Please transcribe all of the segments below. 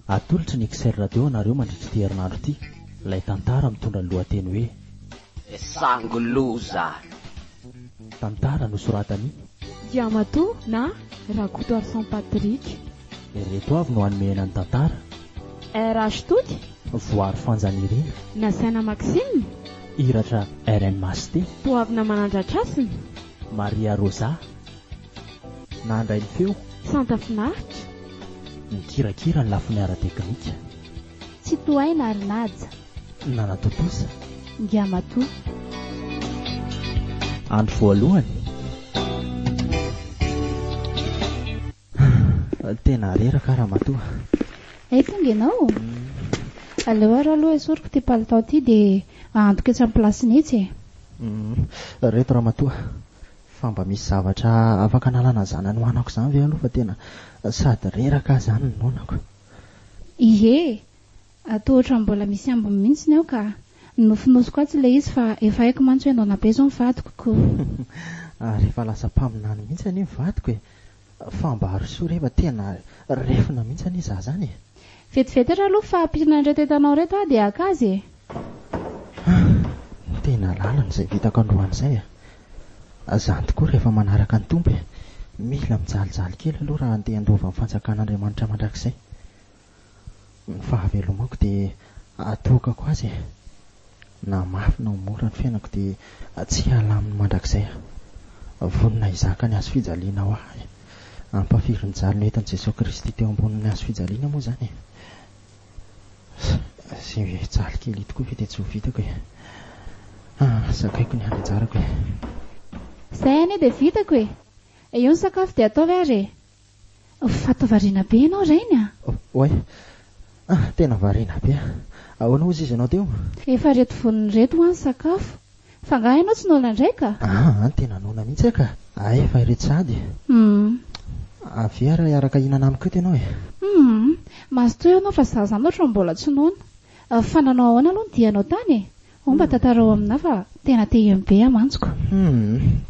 Atolotry ny XR Radio anareo mandritra ity herinandro ity ilay tantara mitondra ny lohateny hoe. Sangy loza! Tantara nosoratan'i. Diamatoa na Rakotoarison Patrick. Ireto avy no hanomehana ny tantara. RH Tody. Voary Fanjanirina. Nasaina Maxime. Hiratra RMHT. Toavina Manandratrasina. Maria Rosa. Nandray ny feo. Santa Finaritra. Nikirakira ny lafiny ara-teknika. Tsitohaina ary Naja. Nanatontosa. Ngiamatoa. Andro voalohany. Tena reraka aho ramatoa. Hay tonga ianao? Aleo ary aloha esoriko ity palitao ity dia ahantoko etsy amin'ny place-ny etsy e. Reto ramatoa, fa mba misy zavatra afaka analana an'izany hanoanako izany ve aloha fa tena sady reraka aho izany no noanako. Ie, toa ohatran'ny mbola misy ambiny mihitsy ny ao ka. Nofonosiko atsy ilay izy fa efa haiko mantsy hoe noana be izao ny vadiko ko. Ary efa lasa mpaminany mihitsy anie ny vadiko e. Fa mba arosoy re fa tena refona mihitsy anie za zany e. Vetivety ary aloha fa ampirina an'ireto entanao ireto aho dia haka azy e. Tena lalina izay vitako androany izay a. Zany tokoa rehefa manaraka ny Tompo e. Mila mijalijaly kely aloha raha andeha handova ny fanjakan'Andriamanitra mandrakizay. Ny fahavelomako dia atokako azy e. Na mafy na ho mora ny fiainako dia tsy hiala aminy mandrakizay aho. Vonona hizaka ny hazo fijaliana ho ahy. Ampafirin'ny jaly noentin'i Jesoa Kristy teo ambonin'ny hazo fijaliana moa izany e. Izay jaly kely ito koa ve dia tsy ho vitako e. Ah, zakaiko ny anjarako e. Izay anie dia vitako e. Eo ny sakafo dia ataovy ary e. Fa toa variana be ianao rainy a! Oay! Ah, tena variana be aho. Ahoana hozy izy ianao teo? Efa reto vonona ireto hoa ny sakafo. Fa angaha ianao tsy noana indray ka? Aa, tena noana mihitsy aho ka. Hay efa ireto sahady. Hum. Avia ary hiaraka hihinana amiko eto ianao e. Hum. Mazotoa ianao fa za zany ohatran'ny mbola tsy noana. Fa nanao ahoana aloha ny dianao tany e? Ao mba tantarao aminà fa tena te hiheno be aho mantsy ko. Hum.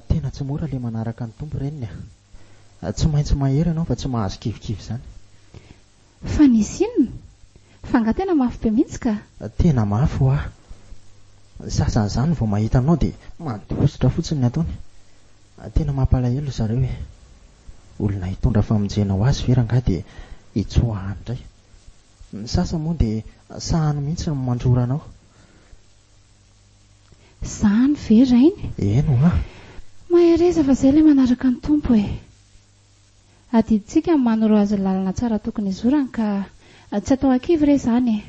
Tena tsy mora le manaraka ny Tompo reniny a. Tsy maintsy mahery ianao fa tsy mahazo kivikivy izany. Fa nisy inona? Fa angaha tena mafy be mihitsy ka? Tena mafy hoa. Ny sasany izany vao mahita anao dia mandositra fotsiny ny ataony. Tena mampalahelo ry zareo e. Olona hitondra famonjena ho azy ve rangahy dia hitsoahany indray. Ny sasany moa dia sahany mihitsy ny mandrora anao. Zany ve rainy? Eny hoa. Mahereza fa zay le manaraka ny Tompo e. Adidintsika ny manoro azy ny lalana tsara tokony hizorany ka tsy atao ankivy re zany e.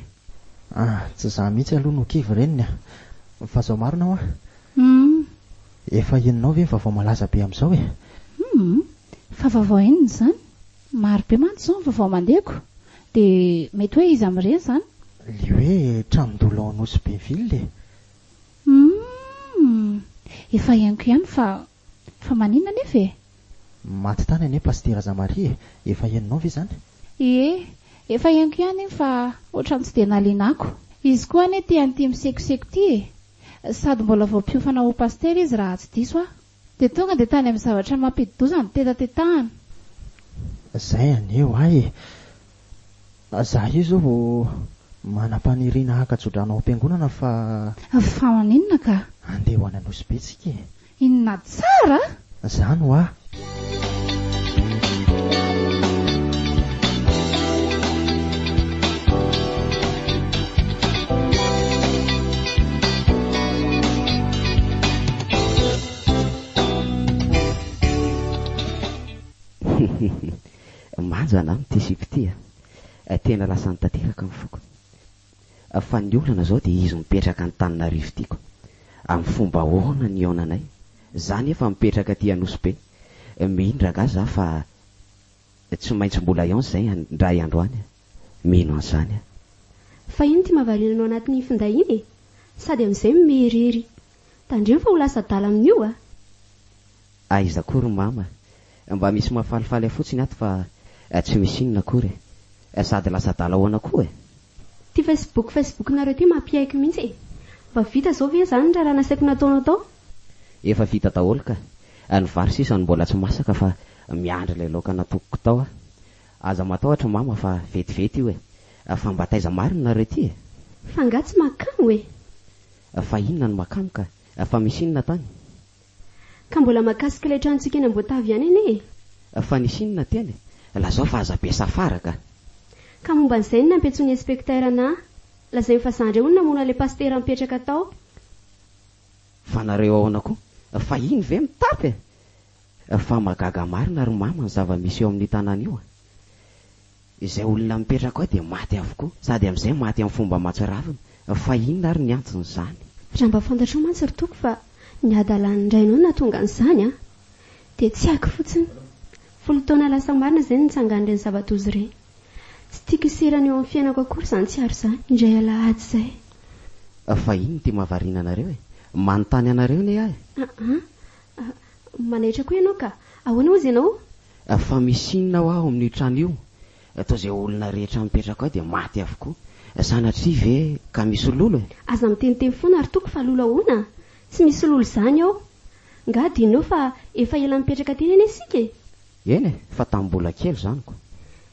Ah, tsy za mihitsy aloha no kivy reniny a. Fa zao marina hoa. Hum. Efa henonao ve ny vaovao malaza be amin'izao e? Hum. Fa vaovao inona izany? Maro be mantsy izao ny vaovao mandeha ko. Dia mety hoe iza amin'ireny izany? Le hoe tranon-dolo ao Nosy Be ville e! Humm! Efa henoko ihany fa fa maninona anefa e? Maty tany anie Pasitera Zamaria e! Efa henonao ve izany? Ie, efa henoko ihany iny fa ohatran'ny tsy dia nahaliana ako. Izy koa anie tia an'ity misekoseko ity e! Sady mbola vao mpiofana ho Pasitera izy raha tsy diso aho. Dia tonga dia tany amin'ny zavatra mampidi-doza no tetatetahana. Zay anie ho ahy e! Za io zao vao manam-paniriana haka tsodrano ao am-piangonana fa. Fa maninona ka? Andeha ho any Anosibe tsika e! Inona tsara? Zany hoa! Manja anah ity sipa ity a! Tena lasany tanteraka ny foko. Fa ny olana zao dia izy mipetraka Antananarivo ity ko. Amin'ny fomba ahoana ny hihaonanay? Za nefa mipetraka aty Anosibe. Mino ragah za fa tsy maintsy mbola hihaona izay indray andro any. Mino an'izany aho. Fa ino ity mahavariana anao anatin'iny finday iny e? Sady amin'izay mimery ery. Tandremo fa ho lasa adala amin'io a! Aiza koa ry mama? Mba misy mahafalifaly ahy fotsiny ato fa tsy misy inona akory e! Sady lasa adala ahoana koa e? Ty facebook facebook nareo ty mampiaiky mihitsy e! Mba vita zao ve zany ny raharaha nasaiko nataonao tao? Efa vita daholo ka! Ny vary sisa no mbola tsy masaka fa miandry ilay laoka natokoko tao aho. Aza matahotra mama fa vetivety io e. Fa mba taiza marina nareo ity e? Fa angaha tsy mahakamo e? Fa inona no mahakamo ka? Fa misy inona tany? Ka mbola mahakasika ilay tranontsika eny Amboatavy ihany anie e! Fa nisy inona teny e? Lazao fa aza be safara ka! Ka momba an'izay no nampiantsoin'ny inspecteur anà. Lazainy fa za ndray hono namono an'ilay pasitera mipetraka tao. Fa nareo ahoana koa? Fa iny ve mitapy e? Fa mahagaga marina ry mama ny zava-misy eo amin'io tanàna io a! Izay olona mipetraka ao dia maty avokoa, sady amin'izay maty amin'ny fomba mahatsiravina. Fa inona ary ny anton'izany? Raha mba fantatrao mantsy ry Toky fa ny hadalan'ny rainao no nahatonga an'izany an! Dia tsy haiko fotsiny. Folo taona lasa marina izay no nitsangan'ireny zava-doza ireny. Tsy tiako hiserana eo amin'ny fiainako akory izany tsiaro izany, indray alahady izay. Fa inona ity mahavariana anareo e? Manontany anareo anie aho e! Aa! Manaitra koa ianao ka! Ahoana hozy ianao? Fa misy inona hoa ao amin'io trano io? Toa izay olona rehetra mipetraka ao dia maty avokoa. Sanatria ve ka misy lolo e? Aza miteniteny foana ry Toky fa lolo ahoana? Tsy misy lolo izany ao. Nga adinonao fa efa ela nipetraka teny anie isika e? Eny e, fa tamin'ny mbola kely izany ko.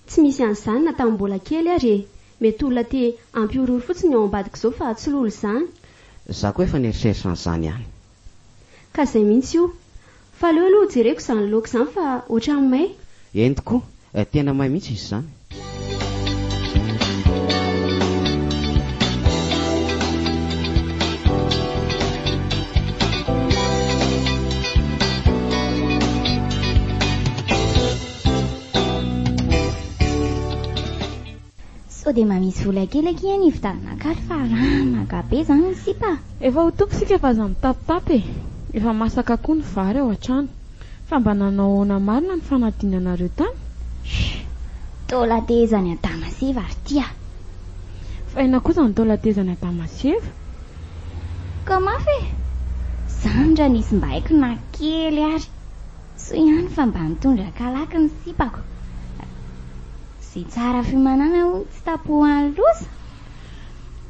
Tsy misy an'izany na tamin'ny mbola kely ary e! Mety olona te hampihorohoro fotsiny ny ao ambadik'izao fa tsy lolo izany. Za koa efa nieritreritra an'izany ihany. Ka izay mihitsy io. Fa aleo aloha hojereko izany laoka izany fa ohatran'ny may. Eny tokoa, tena may mihitsy izy izany. Sao dia mba misy vola kely akia ny hividianana kaly fa ramaka be izany ny sipa a! Efa ho tonga isika fa aza mitapitapy e! Efa masaka koa ny vary ao an-trano. Fa mba nanao ahoana marina ny fanadinanareo tany? Chut! Taolan-tehezan'i Adama sy Eva ry ty a! Fa inona koa izany taolan-tehezan'i Adama sy Eva? Ka mafy e! Izany raha nisy mba haiko na kely ary! Soa ihany fa mba nitondra kalaky ny sipako. Izay tsara fiomanana hono tsy tapohan'ny loza.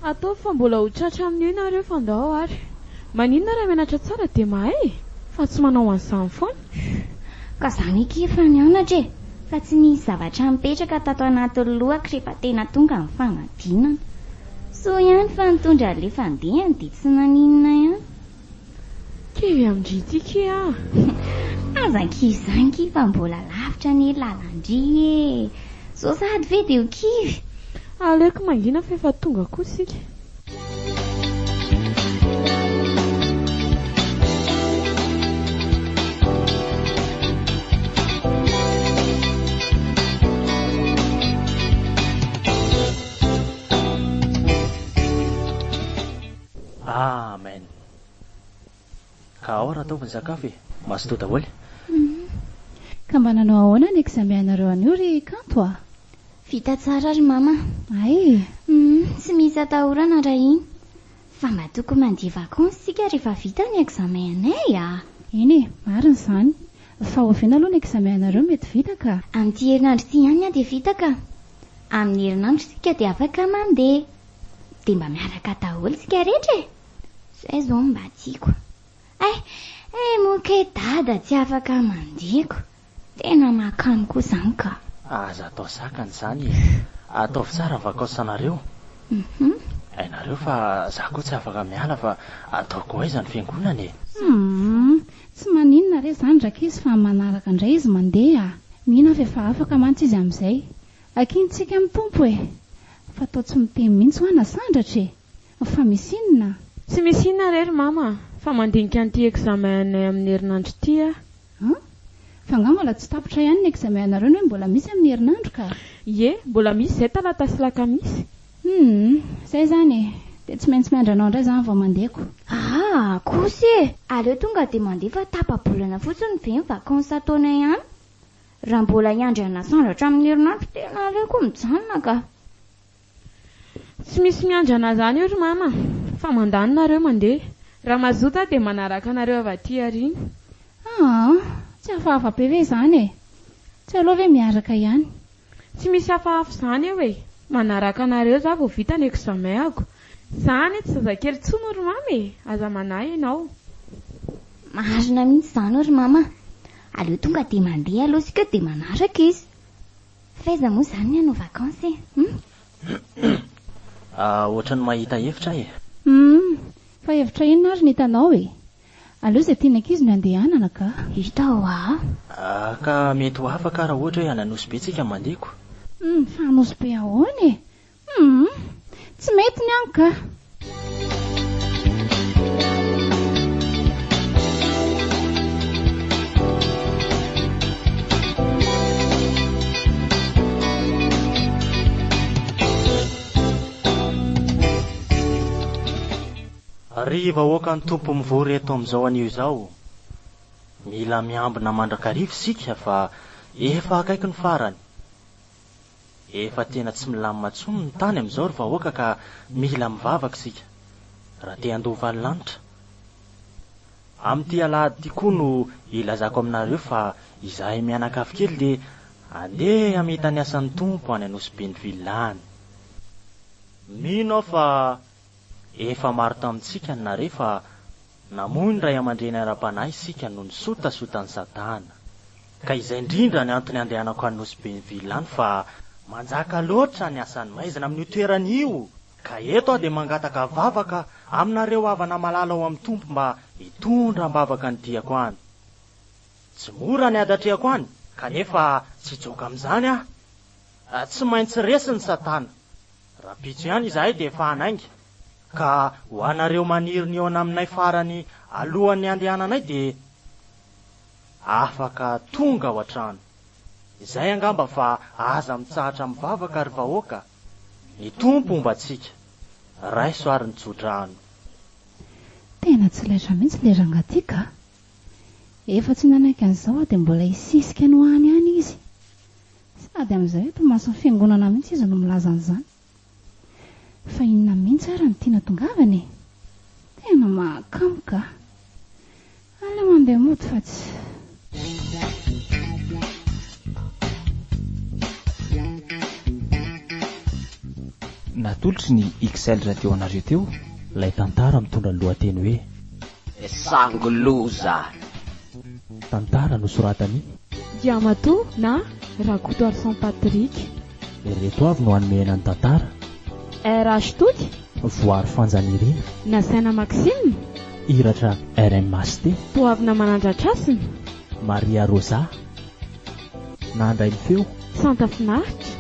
Ataovy fa mbola ho tratra amin'io nareo fa ndao ary. Maninona raha mianatra tsara dia mahay e! Fa tsy manao an'izany foana. Ka zany akia efa nianatra e! Fa tsy nisy zavatra nipetraka tato anatin'ny lohako rehefa tena tonga ny fanadinana. Soa ihany fa nitondra an'ilay fandehany dia tsy naninona ihany. Kivy amin-dry ity ki ah! Aza kivy izany ki fa mbola lavitra anie lalan-dry e! Zao sahady ve dia ho kivy? Aleoko mangina fa efa tonga koa isika. Amen. Ka ao raha ataovy ny sakafo e! Mazotoa daholo. Ka mba nanao ahoana ny examen-nareo anio ry Kanto a? Vita tsara ry mama a! Hay! Humm, tsy misy atahorana raha iny. Fa mba tokony mandeha vacances isika rehefa vita ny examen anay a! Eny e, marina izany. Fa oviana aloha ny examen-nareo mety vita ka? Amin'ity herinandro ity ihany dia vita ka! Amin'ny herinandro isika dia afaka mandeha. Dia mba miaraka daholo isika rehetra e! Zay zao no mba tiako. Hay! Hay moa kay dada tsy afaka mandeha ko! Tena mahakamo koa zany ka! Aza atao sakana izany e! Ataovy tsara ny vacances-nareo. Hainareo fa za koa tsy afaka miala fa ataoko aiza ny fiangonana e! Humm! Tsy maninona re zany rankizy fa manaraka indray izy mandeha a! Mino aho f'efa afaka mantsy izy amin'izay. Akintsika amin'ny Tompo e! Fa toa tsy miteny mihitsy hoa nasandratra e! Fa misy inona? Tsy misy inona re ry mama a! Fa mandinika an'ity examen anay amin'ny herinandro ity aho. An? Fa angaha mbola tsy tapitra ihany ny examen anareo no hoe mbola misy amin'ny herinandro ka? Ie, mbola misy izay talata sy lakamisy. Humm, izay izany e! Dia tsy maintsy miandry anao indray izany vao mandeha ko. Aa, kosa e! Aleo tonga dia mandeha fa tapa-bolana fotsiny ve ny vacances ataonay any? Raha mbola hiandry hanasandratra amin'ny herinandro tena aleoko mijanona ka! Tsy misy miandry anah zany eo ry mama fa mandany nareo mandeha. Raha mazoto aho dia manaraka anareo avy aty aoriana. Aa! Tsy hafahafa be ve izany e? Tsy aleo ve miaraka ihany? Tsy misy hafahafa izany eo e! Manaraka anareo za vao vita ny examen-ako. Za anie tsy zazakely intsony ry mama e! Aza manahy ianao. Marina mihitsy izany ry mama a! Aleo tonga dia mandeha aloha isika dia manaraka izy. Fa aiza moa izany ny hanao vacances e? Hum? Ah, ohatran'ny mahita hevitra aho e. Hum, fa hevitra inona ary no hitanao e? Aleo izay tian'ny ankizy no andehanana ka. Hita hoa. Ah, ka mety ho afaka raha ohatra hoe any Anosibe tsika mandeha ko. Hum, fa Anosibe ahoana e? Hum, tsy mety ny any ka. Ry vahoakan'ny Tompo mivory eto amin'izao anio izao, mila miambina mandrakariva isika fa efa akaiky ny farany. Efa tena tsy milamina intsony ny tany amin'izao ry vahoaka ka mila mivavaka isika raha te handova ny lanitra. Amin'ity alahady ity koa no ilazako aminareo fa izahay mianakavy kely dia andeha hamita ny asan'ny Tompo any Anosibe Villa any. Mino aho fa efa maro tamintsika ny nare fa namoy ny ray aman-dreny ara-panahy isika noho ny sotasotan'i Satana. Ka izay indrindra ny antony andehanako any Nosy Be Ville any fa manjaka loatra ny asan'ny maizina amin'io toerana io. Ka eto aho dia mangataka vavaka aminareo havana malala ao amin'ny Tompo mba hitondra am-bavaka ny diako any. Tsy mora ny ady atrehako any kanefa tsy hitsoaka amin'izany aho. Tsy maintsy resy ny Satana. Rahampitso ihany izahay dia efa hanainga. Ka ho anareo maniry ny hihaona aminay farany alohan'ny handehananay dia afaka tonga ao an-trano. Izay angamba fa aza mitsahatra mivavaka ry vahoaka. Ny Tompo homba antsika. Raiso ary ny tso-drano. Tena tsy laitra mihitsy ilay rangahy ity ka! Efa tsy nanaiky an'izao aho dia mbola hisisika ny ho any ihany izy. Sady amin'izay eto imason'ny fiangonana mihitsy izy no milaza an'izany. Fa inona mihitsy ary no tiana tongavana e? Tena mahakamo ka! Aleo mandeha mody fa tsy. Natolotry ny XL Radio anareo teo ilay tantara mitondra ny lohateny hoe. Sangy loza! Tantara nosoratan'i. Diamatoa na Rakotoarison Patrick. Ireto avy no hanomehana ny tantara. RH Tody. Voary Fanjanirina. Nasaina Maxime. Hiratra RMHT. Toavina Manandratrasina. Maria Rosa. Nandray ny feo. Santa Finaritra.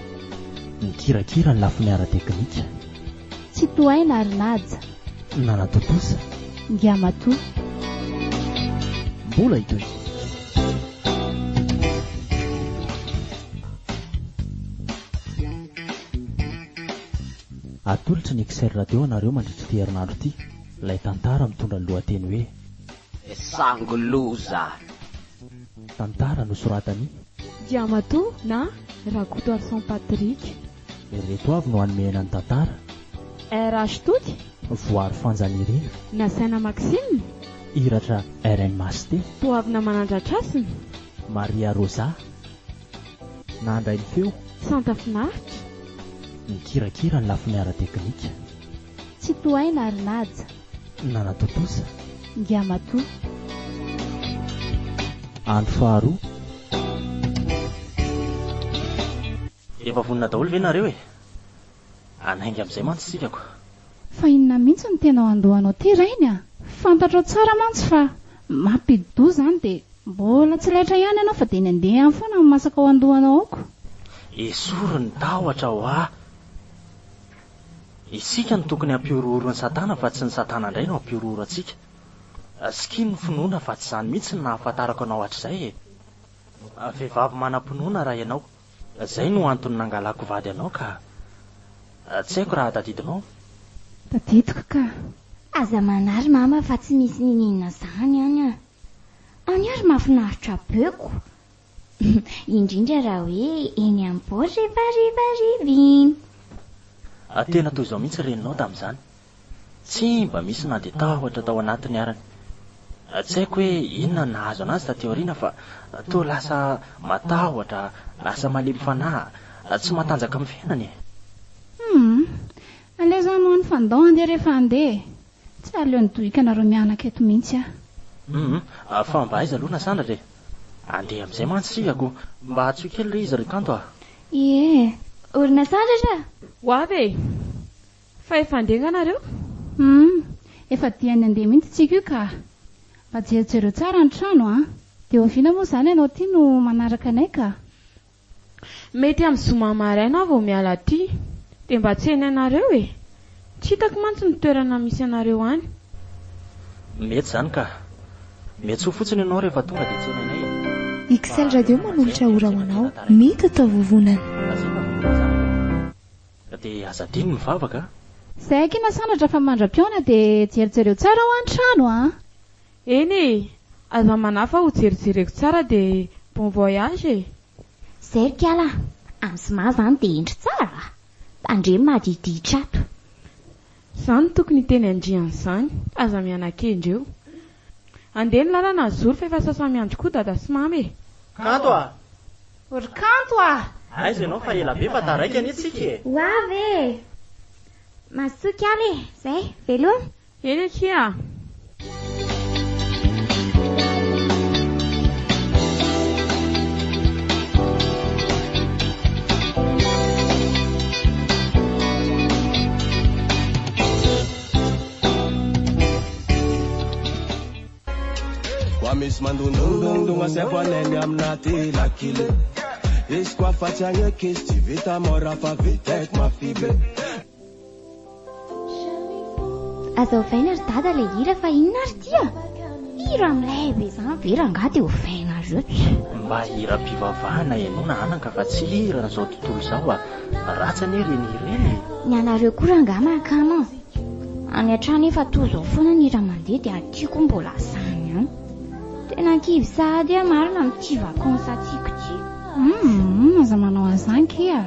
Nikirakira ny lafiny ara-teknika. Tsitohaina ary Naja. Nanatontosa. Ngiamatoa. Mbola hitohy. Atolotry ny XR Radio anareo mandritra ity herinandro ity ilay tantara mitondra ny lohateny hoe. Sangy loza. Tantara nosoratan'i. Diamatoa na Rakotoarison Patrick. Ireto avy no hanomehana ny tantara. RH Tody. Voary Fanjanirina. Nasaina Maxime. Hiratra RMHT. Toavina Manandratrasina. Maria Rosa. Nandray ny feo. Santa Finaritra. Nikirakira ny lafiny ara-teknika. Tsitohaina ary Naja. Nanatontosa. Ngiamatoa. Andro faharoa. Efa vonona daholo ve nareo e? Hanainga amin'izay mantsy isika ko. Fa inona mihitsy no tena ao an-dohanao ity rainy a? Fantatrao tsara mantsy fa mampidi-doza izany dia mbola tsy laitra ihany ianao fa dia ny andeha ihany foana no masaka ao an-dohanao ao ko. Esory ny tahotra hoa. Isika no tokony hampihorohoro ny satana fa tsy ny satana indray no hampihorohoro antsika. Sikino ny finoana fa tsy izany mihitsy no nahafantarako anao hatrizay e. Vehivavy manam-pinoana raha ianao. Zay no antony nangalako vady anao ka. Tsy haiko raha tadidinao. Tadidiko ka. Aza manary mama fa tsy misy niniana zany any an. Any ary mahafinaritra be ko. Indrindra raha hoe eny amin'ny bord rehefa harivariva iny. Tena toy izao mihitsy reninao tamin'izany. Tsy mba misy na dia tahotra tao anatiny arany. Tsy haiko hoe inona no nahazo anazy taty aoriana fa toa lasa matahotra, lasa malemy fanahy, tsy matanjaka amin'ny fiainana e. Humm. Aleo izany ho any fa ndao handeha rehefa handeha e. Tsy aleo ny dohikanareo mianaka eto mihitsy aho. Humm. Fa mba aiza aloha Nasandratra e? Andeha amin'izay mantsy isika ko. Mba antsoy kely re izy ry Kanto a. Ie, orina Sandratra? Ho avy e! Fa efa handeha nga nareo? Hum, efa dian'ny handeha mihitsy tsika io ka. Mba jerijereo tsara ny trano an! Dia oviana moa izany ianao ity no manaraka anay ka? Mety amin'ny zoma maraina aho vao miala aty, dia mba tsenainareo e! Tsy hitako mantsy ny toerana misy anareo any. Mety izany ka. Miantsoa fotsiny ianao rehefa tonga dia tsenainay e! XL Radio manolotra ora ho anao, mitatao vovonana. Dia aza adino ny mivavaka a! Zay akia nasandratra fa mandra-pihaona dia jerijereo tsara hoa ny trano a! Eny e! Aza manahy fa ho jerijereko tsara dia bon voyage e! Zay ry kala a! Amin'ny zoma zany dia hendry tsara a! Tandremo madiditra ato. Za no tokony hiteny an-dry an'izany, aza miana-kendry eo. Andeha ny lalana azory fa efa sasa-miandry koa dada sy mama e! Kanto a! Ry Kanto a! Aiza ianao fa ela be fa taraiky anie tsika e! Ho avy e! Mazotoa kala e! Zay, veloma! Eny akia a! Kwa misy mandondondondogna sy avoaneny aminaty lakile Izy koa fa tsy agneky izy tsy vita mora fa vitaiko mafy be. Aza ovaina ry dada ilay hira fa inona ary ity a? Hira milay be izany ve rangahy dia ovainareo tsy. Mba hiram-pivavahana henoina anaka fa tsy hiran'izao tontolo izao a! Ratsy anie ireny hira ireny e! Ny anareo koa rangahy mahakamo a! Any an-trano efa toa izao foana ny hira mandeha dia aty koa mbola zany ihany. Tena kivy sahady aho marina amin'ity vacances tiako ity. Humm aza manao an'izany ki a!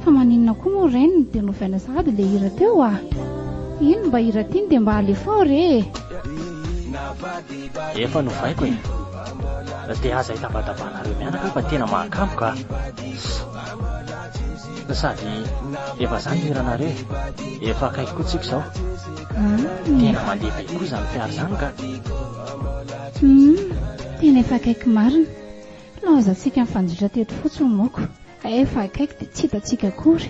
Fa maninona koa moa ireny dia novaina sahady ilay hira teo a! Iny mba hira tiany dia mba alefao re e! Efa novaiko e! Dia aza itabatabanareo mianaka fa tena mahakamo ka! Sady efa zany ny hiranareo e! Efa akaiky koa tsika izao. Tena mandeha be koa izany fiara izany ka! Humm tena efa akaiky marina. Laozantsika nifanjotra teto fotsiny moko. Efa akaiky dia tsy hitantsika akory.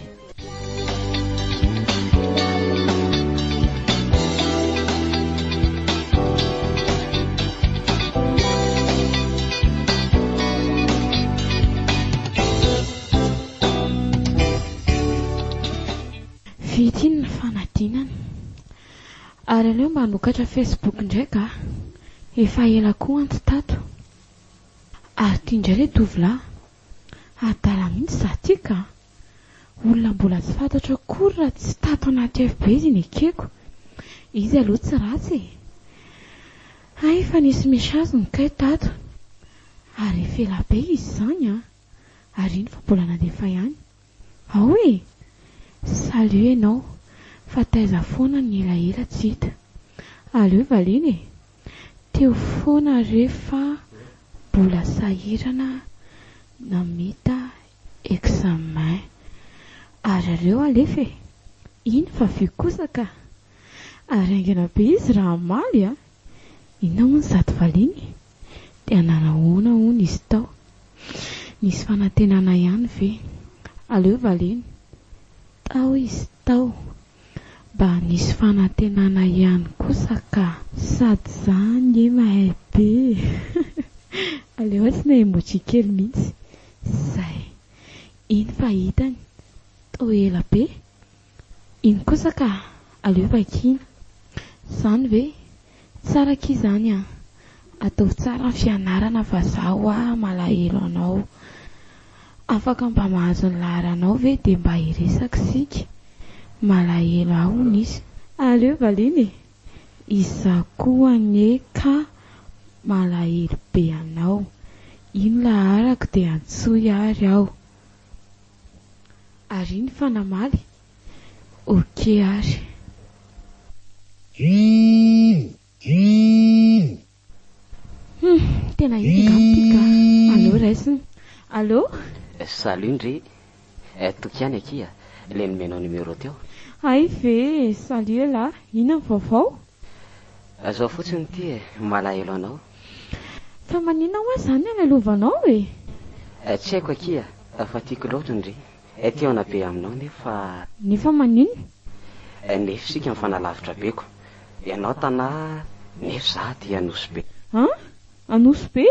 Vita iny ny fanadinana. Ary aleo mba hanokatra Facebook indray ka. Efa ela koa antsy tato. Ary ity indray ilay tovolahy. Adala mihitsy za ty ka. Olona mbola tsy fantatro akory raha tsy tato anaty FB izy nekeko. Izy aloha tsy ratsy e. Hay efa nisy message ny kay tato. Ary efa ela be izy izany an. Ary iny fa mbola nandefa ihany. Ao e! Salut enao fa taiza foana ny elaela tsy hita. Aleo valiana e! Teo foana re fa mbola sahirana namita examen. Ary aleo alefa e! Iny fa vy kosa ka! Ary haingana be izy raha hamaly a! Inona hono izato valiany e? Dia nanahoana hono izy tao? Nisy fanantenana ihany ve? Aleo valiana. Tao izy tao. Mba nisy fanantenana ihany kosa ka! Sady za anie mahay be e! Aleo asiana emoji kely mihitsy. Zay. Iny fa hitany. Toa ela be. Iny kosa ka! Aleo vakiana. Zany ve? Tsara akia zany an! Ataovy tsara ny fianarana fa za hoa malahelo anao. Afaka mba mahazo ny laharanao ve dia mba hiresaka isika? Malahelo ahy hono izy. Aleo valiana e! Izaho koa anie ka malahelo be anao. Ino laharako dia antsoy ary aho. Ary iny fa namaly? Ok ary. Hum, tena izy angamba ity ka. Aleo raisina. Allô? Salut ndry, Toky ihany akia, ilay nomenao numéro teo. Hay ve, salut elah, inona ny vaovao? Zao fotsiny ity e, malahelo anao. Fa maninona hoa zany ny alahelovanao e? Tsy haiko akia. Fa tiako loatra ndry. Te hihaona be aminao nefa. Nefa maninona? Nefa isika mifanalavitra be ko. Ianao Tana nefa za aty Anosy be. An? Anosy be?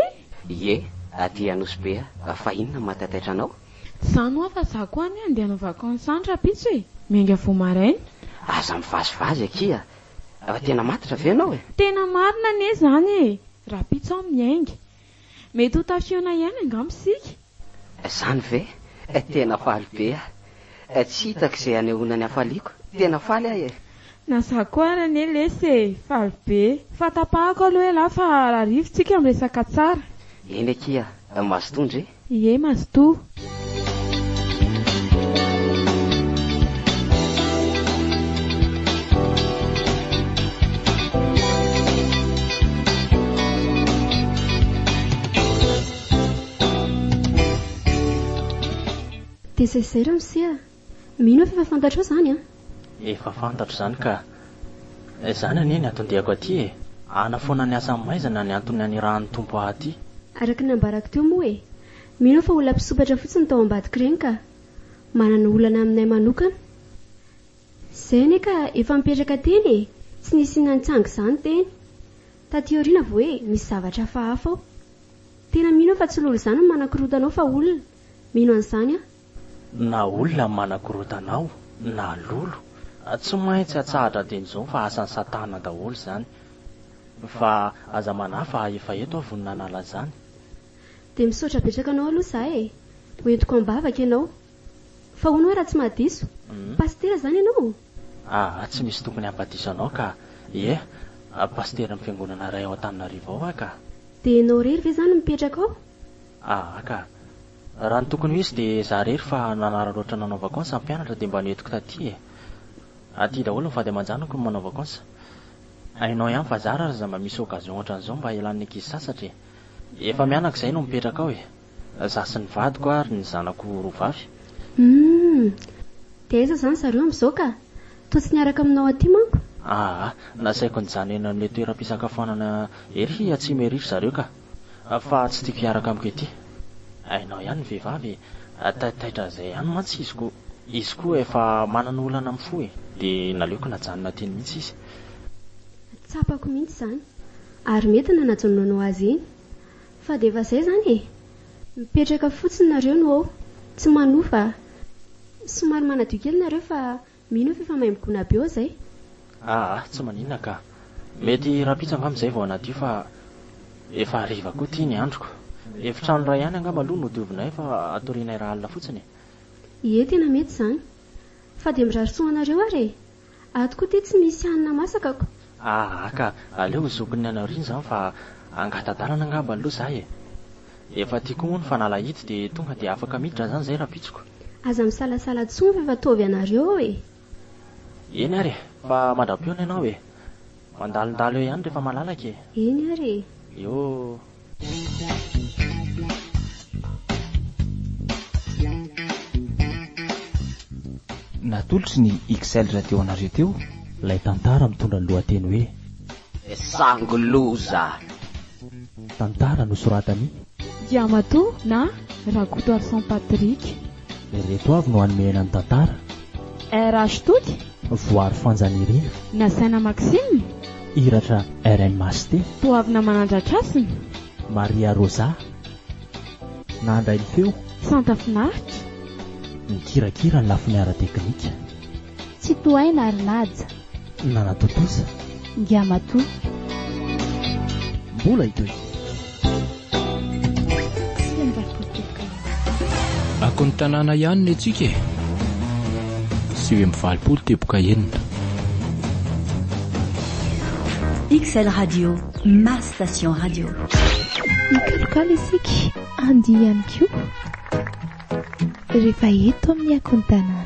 Ie, aty Anosy be aho. Fa inona no mahatataitra anao? Tsy izany hoa fa za koa anie handeha hanao vacances any rahampitso e! Miainga vao maraina. Aza mivazivazy akia! Fa tena matotra ve ianao e? Tena marina anie izany e! Rahampitso aho miainga. Mety ho tafihaona ihany angamba isika. Izany ve? Tena faly be aho. Tsy hitako izay hanehoana ny hafaliako. Tena faly aho e! Na za koa ary anie lesy e! Faly be. Fa tapahako aloha elah fa rahariva tsika miresaka tsara. Eny akia, mazotoa ndry. Ie mazotoa. Dia izay izay ramose a! Mino aho fa efa fantatrao izany an! Efa fantatro izany ka! Izany anie ny anton-diako aty e! Hanafoana ny asan'ny maizina ny antony anirahan'ny Tompo ahy aty. Araka ny nambarako teo moa e! Mino aho fa olona mpisompatra fotsiny tao ambadik'ireny ka! Manana olana aminay manokana. Izay anie ka efa mipetraka teny e! Tsy nisy nantsanga izany teny. Taty aoriana vao hoe misy zavatra hafahafa ao. Tena mino aho fa tsy lolo izany no manakorotana ao fa olona. Mino an'izany aho. Na olona no manakorotana ao na lolo, tsy maintsy atsahatra dieny izao fa asan'i satana daholo izany. Fa aza manahy fa efa eto aho vonona hanala izany. Dia misaotra betsaka anao aloha za e! Ho entiko am-bavaka ianao. Fa hono hoa raha tsy mahadiso? Pasitera izany ianao? Aa tsy misy tokony hampadiso anao ka! Ie, pasiteran'ny fiangonana iray ao Antananarivo ao aho ka! Dia ianao irery ve izany mipetraka ao? Aa ka! Raha ny tokony ho izy dia za irery fa nanararaotra nanao vacances ny mpianatra dia mba noentiko taty e! Aty daholo ny vady aman-janako no manao vacances. Hainao ihany fa zara aza mba misy occasion ohatran'izao mba hialan'ny ankizy sasatra e! Efa mianaka izay no mipetraka ao e! Za sy ny vadiko ary ny zanako roa vavy. Humm! Dia aiza izany zareo amin'izao ka? Toa tsy niaraka aminao aty manko? Aa! Nasaiko nijanona eny amin'ilay toeram-pisakafoanana ery atsimo ery ry zareo ka! Fa tsy tiako hiaraka amiko ety. Hainao ihany ny vehivavy e! Taitaitra izay ihany mantsy izy ko! Izy koa efa manana olana amin'ny fo e! Dia naleoko najanona teny mihitsy izy. Tsapako mihitsy izany. Ary mety ny nanajanonanao azy eny. Fa dia efa izay izany e! Mipetraka fotsiny nareo no ao, tsy manofa a! Somary manadio kely nareo fa mino aho f'efa mahay migona be ao izay. Aa tsy maninona ka! Mety rahampitso angamba izay vao hanadio fa efa hariva koa ity ny androko. Efitrano iray ihany angamba aloha no diovinay fa hatorianay rahalina fotsiny e! Ie tena mety izany. Fa dia mirary soa anareo ary e! Ato koa ty tsy misy hanina masaka ko. Aa ka aleo ho zokin'ny any aoriana izany fa hangata-dalana angamba aloha za e! Efa aty koa moa ny fanalahidy dia tonga dia afaka miditra izany izay rahampitso ko. Aza misalasala tsony fa efa taovy anareo ao e! Eny ary e! Fa mandra-pihaona ianao e! Mandalondalo eo ihany rehefa malalaka e! Eny ary e! Eo. Natolotry ny XL Radio anareo teo ilay tantara mitondra ny lohateny hoe. Sangy loza! Tantara nosoratan'i. Diamatoa na Rakotoarison Patrick. Ireto avy no hanome aina ny tantara. RH Toky. Voary Fanjanirina. Nasaina Maxime. Hiratra RMHT. Toavina Manandratrasina. Maria Rosa. Nandray ny feo. Santa Finaritra. Nikirakira ny lafiny ara-teknika. Tsitohaina ary Naja. Nanatontosa. Ngiamatoa. Mbola hitohy. Akon'ny tanàna ihany ny antsika e! 89.6. XL Radio, ma station radio. Hikalokalo isika, andihy ihany koa, rehefa eto amin'ny Akon'ny Tanàna.